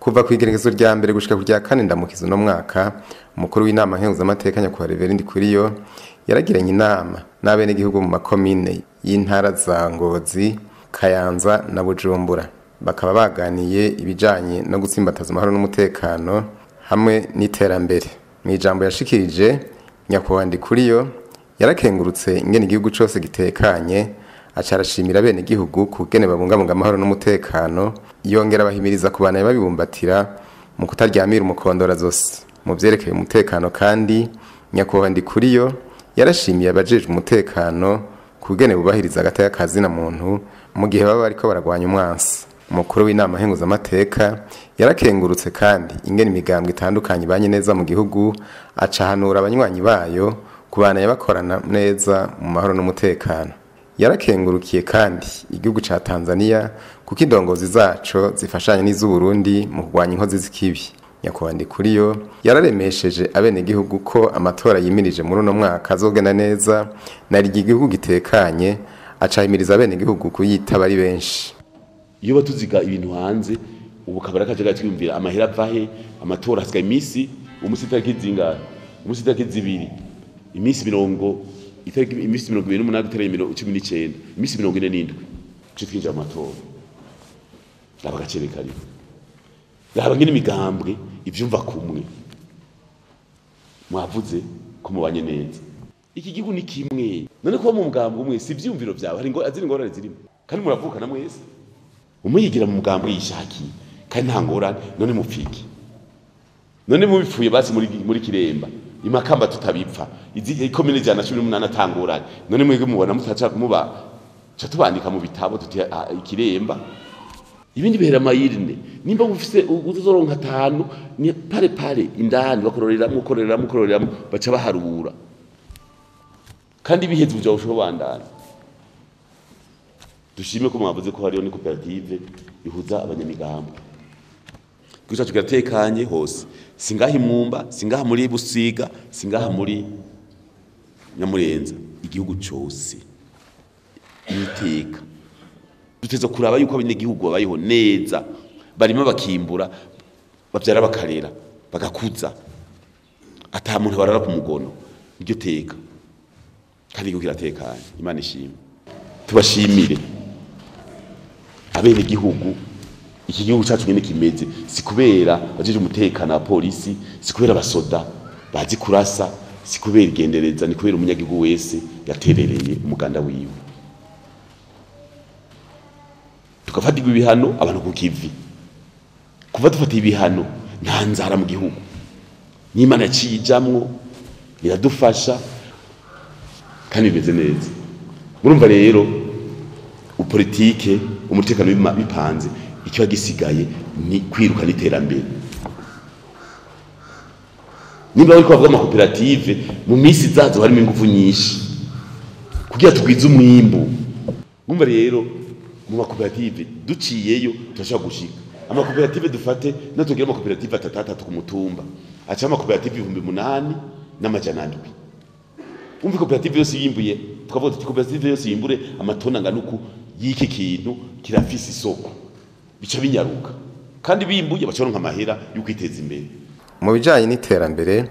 Kuva ku igerekezo rya mbere gushika ku rya kane Ndamukiza uno mwaka, umukuru w'inama nkenguzamateka nyakubahwa Reverend Ndikuriyo yaragiranye inama n'abenegihugu mu makomine y'intara za Ngozi, Kayanza na Bujumbura. Bakaba baganiye ibijanye no gutsimbataza amahoro n'umutekano hamwe n'iterambere. Mu ijambo yashikirije, nyakubahwa Ndikuriyo yarakengurutse ingene igihugu cose gitekanye, aca arashimira abenegihugu kugene babungabunga amahoro n'umutekano, yongera abahimiriza kubandanya babibumbatira mu kutaryamira umukondora zose. Mu vyerekeye umutekano kandi, nyakubahwa Ndikuriyo yarashimiye abajejwe umutekano kugene bubahiriza agateka ka zina muntu mu gihe baba bariko baragwanya umwansi. Umukuru w'inama nkenguzamateka yarakengurutse kandi ingene imigambwe itandukanye ibanye neza mu gihugu, aca ahanura abanywanyi bayo kubandanya bakorana neza mu mahoro n'umutekano. Yarakengurukiye kandi igihugu ca Tanzania kuko indongozi zaco zifashanya n'iz'Uburundi mu kurwanya inkozi z'ikibi. Nyakubahwa Ndikuriyo yararemesheje abenegihugu ko amatora yimirije muri uno mwaka azogenda neza narirya igihugu gitekanye, acahimiriza abenegihugu kuyitaba ari benshi. Iyo batuziga ibintu hanze ubu kabara kaje gatwiyumvira amahera avahe. Amatora hasigaye iminsi, umunsi itariki zingahe? Umunsi itariki 2, iminsi mirongo itariki, iminsi 28 utereye 19, iminsi 47 cyo twinjira mu matora. Raba agacere kariho, raba ngene imigambwe ivyumva kumwe. Mwavuze ko mubanye neza, iki gihugu ni kimwe. None kuba mu mugambwe umwe si ivyiyumviro vyawe, hari azindi ngorane zirimo? Kandi muravukana mwese, umwe yigira mu mugambwe yishakiye kandi nta ngorane. None mupfiki? None mubipfuye basi muri Kiremba, imakamba tutabipfa, izi ikomine 118 atangorane. None mwebwe mubona mutaca muba ca tubandika mu bitabo tuti Ikiremba, ibindi bihera mayirine. Nimba ufise uzoronka atanu ni pare pare indani, bakororeramo, kororeramo, kororeramo, baca baharura kandi biheze uja ushobora bandana. Dushime ko mwavuze ko hariho ni koperative ihuza abanyamigambwe. Igihugu cyacu kiratekanye hose, singaha Imwumba, singaha muri Busiga, singaha muri Nyamurenza, igihugu cyose niteka. Duteza kuraba yuko abanyagihugu babayeho neza, barima bakimbura, bavyara bakarera bagakuza, ata muntu barara ku mugono. Niryo teka kandi igihugu kiratekanye, Imana ishimwe. Tubashimire abenegihugu. Iki gihugu cyacu nyene kimeze, si kubera abajeje umutekano wa polisi, si kubera abasoda bazi kurasa, si kubera igendereza, ni kubera umunyagihugu wese yaterereye umuganda wiwe. Tugafatirwa ibihano abantu ku kivi. Kuva dufatiye ibihano, nta nzara mu gihugu, n'Imana yaciye ijamwo iradufasha kandi bimeze neza. Murumva rero upolitike, umutekano bipanze, ikiba gisigaye ni kwiruka n'iterambere. Nimba bariko bavuga amakoperative, mu minsi izazo harimo ingufu nyinshi kugira tugwize umwimbu. Mumva rero mu makoperative duciyeyo turashobora gushika amakoperative. Dufate no tugira amakoperative atatu atatu ku mutumba, aca amakoperative 8700. Umva, koperative yose yimbuye, tukavuga tuti koperative yose yimbure amatona angana uku y'iki kintu kirafise isoko, bica binyaruka kandi bimbuye baca baronka amahera yo kwiteza imbere. Mu bijanye n'iterambere,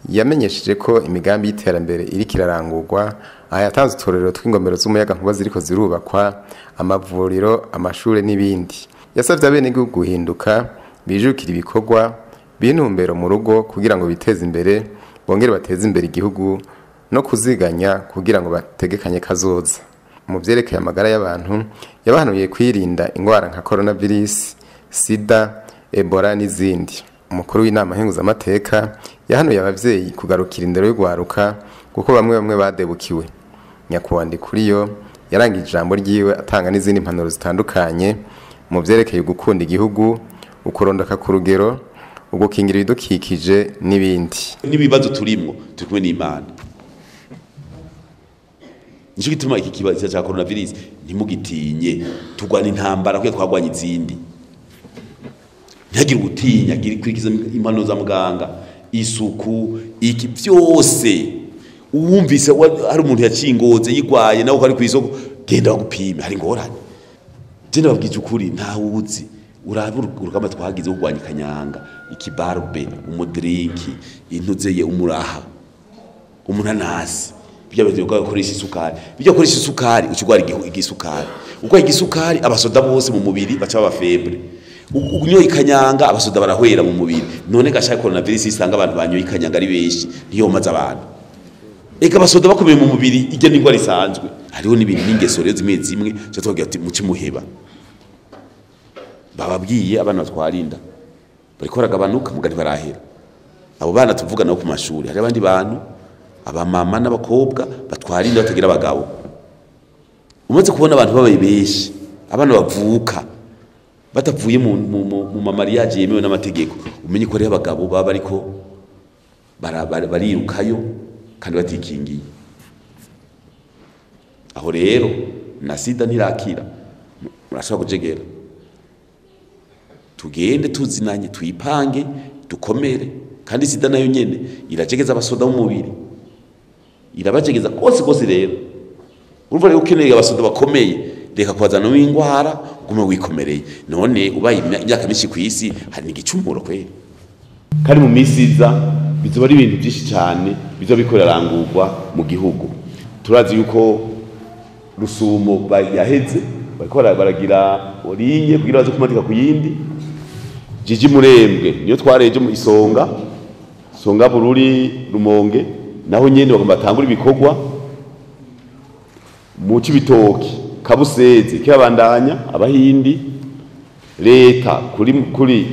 yamenyesheje ko imigambi y'iterambere iriko irarangurwa. Aha yatanze uturorero tw'ingomero z'umuyagankuba ziriko zirubakwa, amavuriro, amashure n'ibindi. Yasavye abenegihugu guhinduka, bijukira ibikorwa b'intumbero mu rugo kugira ngo biteze imbere, bongere bateze imbere igihugu, no kuziganya kugira ngo bategekanye kazoza. Mu vyerekeye amagara y'abantu, yabahanuye kwirinda ingwara nka coronavirus, sida, ebola n'izindi. Umukuru w'inama nkenguzamateka yahanuye abavyeyi kugarukira indero y'ugwaruka kuko bamwe bamwe badebukiwe. Nyakubahwa Ndikuriyo yarangije ijambo ryiwe atanga n'izindi mpanuro zitandukanye mu vyerekeye gukunda igihugu, ukurondoka ku rugero, ugukingira ibidukikije n'ibindi. N'ibibazo turimwo, turi kumwe n'Imana. Nico gituma iki kibazo cya coronavirus ntimugitinye. Turwana intambara kuko twagwanye izindi. Ntihagire ubutinya, kurikiza impanuro za muganga, isuku, iki byose. Uwumvise hari umuntu yacingoze yigwaye nawe ari kw'isoko, genda bagupime, hari ingorane. Je ndababwije ukuri, ntawe uzi. Urabe urugamba twagize wo kurwanya ikanyanga, ikibarbe, umudrinki, intuzeye, umuraha, umunanasi, bijya bivuga gukoresha isukari, bijya gukoresha isukari ucugwara igisukari, uko igisukari abasoda bose mu mubiri baca baba febre. Unyoye ikanyanga abasoda barahwera mu mubiri. None gashaka coronavirus isanga abantu banyoye ikanyanga ari benshi, niyo maze abantu. Eka abasoda bakomeye mu mubiri ijya n'ingwara isanzwe. Hariho n'ibintu n'ingeso rero zimwe zimwe cyo twagira ati muci muheba. Bababwiye abana batwarinda bariko baragabanuka mugani barahera. Abo bana tuvuga nabo ku mashuri, hari abandi bantu abamama n'abakobwa batwarinda batagira abagabo. Umaze kubona abantu babaye benshi, abana bavuka batavuye mu mamariage yemewe n'amategeko, umenye ko ari abagabo baba bariko barirukayo kandi batikingiye. Aho rero na sida ntirakira, murashobora kujegera. Tugende tuzinanye, tuyipange, dukomere. Kandi sida nayo nyene irajegeza abasoda mu mubiri, irabajegeza kose kose. Rero urumva rero ukeneye abasoda bakomeye, reka kwazana w'ingwara ugume wikomereye. None ubaye imyaka myinshi ku isi hari n'igicumuro kweri. Kandi mu minsi iza bizoba ari ibintu byinshi cyane bizoba bikorerangurwa mu gihugu. Turazi yuko Rusumo yaheze, bariko baragira orinye kugira baze kumatika ku yindi. Jiji Murembwe niyo twareje mu Isonga, Songa Bururi Rumonge, naho nyene bagomba batangura ibikorwa. Mu Cibitoki Kabuseze kirabandanya abahindi, leta kuri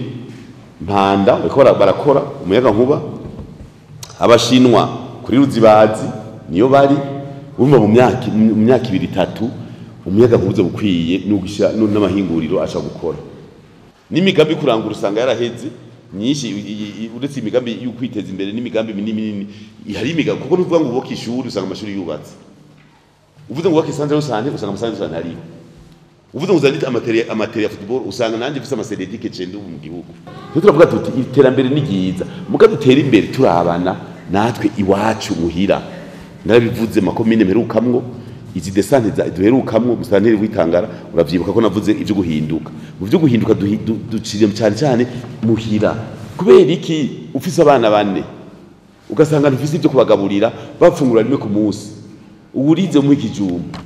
Mpanda bariko barakora umuyaga nkuba, abashinwa kuri Ruzibazi niyo bari. Urumva mu myaka 2 3 umuyaga nkuba bukwiye n'ugisha n'amahinguriro acha gukora. N'imigambi kurangura usanga yaraheze nyinshi, uretse imigambi yo kwiteza imbere n'imigambi minini minini hari imigambi, kuko nuvuga ngo ubaka ishuri usanga amashuri yubatse, uvuze ngo ubaka isanzwe usanga amasanzwe usanga hariho, uvuze ngo uzandite amateria ya football usanga nanje mfise amasedetike 9 ubu mu gihugu. Twe turavuga tuti iterambere ni ryiza, muga dutera imbere turabana natwe iwacu muhira. Narabivuze makomine mperukamwo, izi desante za duherukamwo musanteri witangara, uravyibuka ko navuze ivyo guhinduka. Mu vyo guhinduka duciriye cyane cyane muhira. Kubera iki ufise abana bane ugasanga ntufise ivyo kubagaburira, bafungura rimwe ku munsi, uwurize mu ikijumba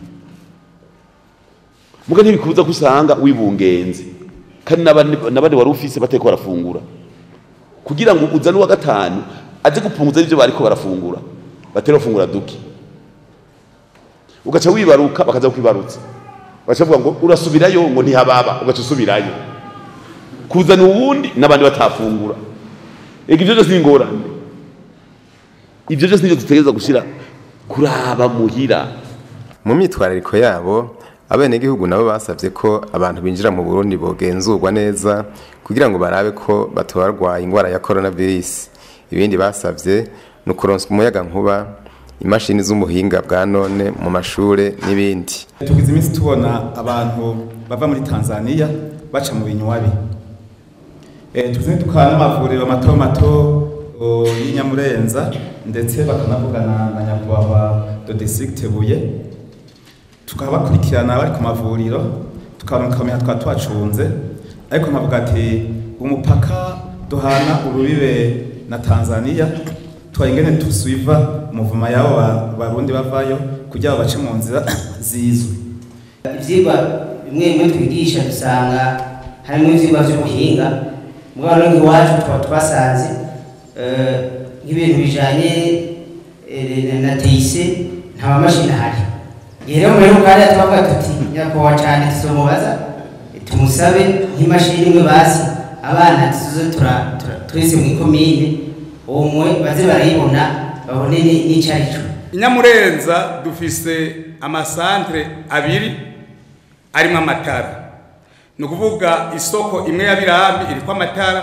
muga ntibikuza kusanga wibungenze, kandi n'abandi wari ufise bateko barafungura, kugira ngo uzane uwa gatanu aze gupunguza ivyo bariko barafungura, batera bafungura duke, ugaca wibaruka bakaza kwibarutsa, baca bavuga ngo urasubirayo ngo ntihababa, ugaca usubirayo kuzana uwundi n'abandi batafungura. Ega ivyo byose ni ingorane, ivyo byose nivyo dutegerezwa gushira kuraba muhira. Mu myitwarariko yabo abenegihugu nabo basavye ko abantu binjira mu Burundi bogenzurwa neza kugira ngo barabe ko batobarwaye ingwara ya coronavirus. Ibindi basavye ni ukuronswa umuyaga nkuba, imashini z'umuhinga bwa none mu mashure n'ibindi. Tugize iminsi tubona abantu bava muri Tanzania baca mu binywabi. Tugize tukana n'amavuriro mato mato y'Inyamurenza, ndetse bakanavugana na nyakubahwa do district Buye, tukabakurikirana bari ku mavuriro, tukabakamenya twa twacunze. Ariko nkavuga ati umupaka duhana urubibe na Tanzania twayingene tusuiva umuvuma yabo barundi bavayo kugira bace mu nzira zizwe. Ivyigwa bimwe bimwe twigisha dusanga harimo ivyigwa vy'ubuhinga, mugabo no iwacu twasanze nk'ibintu bijanye na TIC nta mashini ahari. Rero muri rukara twavuga tuti nyakubahwa cyane tuzomubaza tumusabe nk'imashini imwe basi abana tuzoze twese mu ikomine umwe baze barayibona babone n'icarico. Inyamurenza dufise amasantre abiri arimo amatara, ni ukuvuga isoko imwe ya Birambi iriko amatara,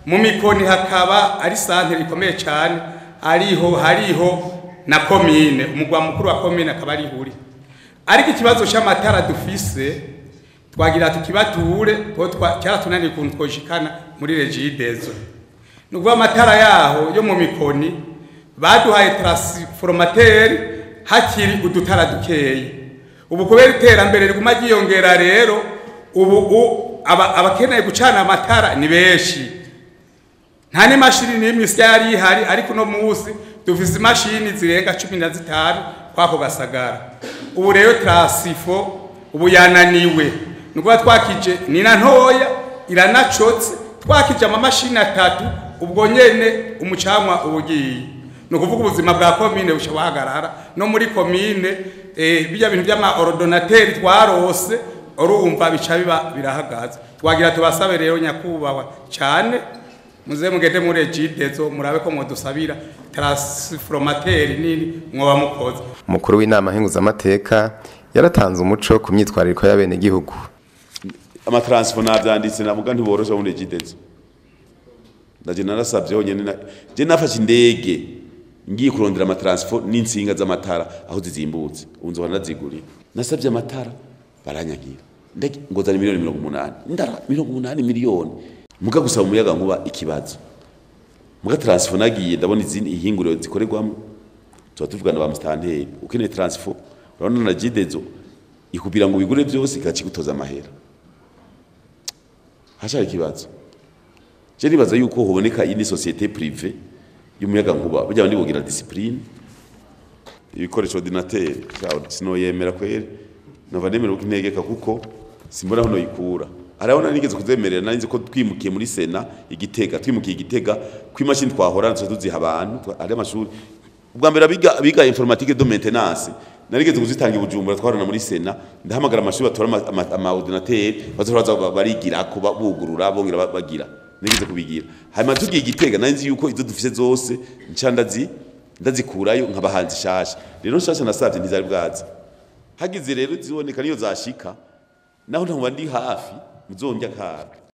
mu Mikoni hakaba ari santre ikomeye cyane, hariho na komine, umugwa mukuru wa komine akaba ari huri. Ariko ikibazo c'amatara dufise twagira tukibature ko cyaratunaniye ukuntu twoshikana muri Regideso. Ni ukuvuga amatara yaho yo mu Mikoni baduhaye transformateur hakiri udutara dukeye. Ubu kubera iterambere riguma ryiyongera rero ubu abakeneye gucana amatara ni benshi. Nta n'imashini n'imwe isi yari ihari, ariko uno munsi dufise imashini zirenga 15 kwako gasagara. Ubu rero transfo ubu yananiwe, nukuba twakije ni na ntoya iranacotse, twakije amamashini 3 ubwo nyene umucanwa ubugiye. Nukuvuga ubuzima bwa komine buca buhagarara. No muri komine bijya bintu by'ama ordinateur twarose urumva bica biba birahagaze. Twagira tubasabe rero nyakubahwa cyane muze mugende muri Regideso murabe ko mwodusabira transformateur nini mwoba mukoze. Umukuru w'inama nkenguzamateka yaratanze umuco ku myitwarire y'abene gihugu. Amatransfo navyanditse navuga ntiborosha muri Regideso. Ndaje narasavye honyene je nafashe indege ngiye kurondera amatransfo n'insinga z'amatara aho zizimbutse, ubu nzoba ndaziguriye. Nasavye amatara baranyagira, ndege ngozana miliyoni 80, ndara 80 miliyoni muga gusaba umuyaga nkuba ikibazo. Muga transfo nagiye ndabona izindi ihinguriro zikorerwamo, tuba tuvugana ba mustanteri ukeneye transfo urabona na Regideso ikubira ngo bigure byose ikacigutoza amahera. Hashari ikibazo. Je nibaza yuko hoboneka indi société privée y'umuyaga nkuba burya bandi bogira discipline ibikoresho ordinateur sinoyemera kwere nova nemera uko integeka kuko simbona aho noyikura. Arabona nigeze kuzemerera nari ko twimukiye muri Sena igitega, twimukiye igitega kw'imashini twahora tuziha abantu ari amashuri. Ubwa mbere abiga informatique de maintenance narigeze kuzitanga ibujumbura twarana muri Sena, ndahamagara amashuri batora ama ordinateur bazoraza barigira ko bugurura bongera bagira, nigeze kubigira. Hanyuma tugiye igitega nari nzi yuko izo dufise zose nca ndazikurayo nkabahanzi shasha. Rero shasha nasavye ntizari bwaza, hagize rero ziboneka niyo zashika naho ntabwo ndi hafi muzongya kara.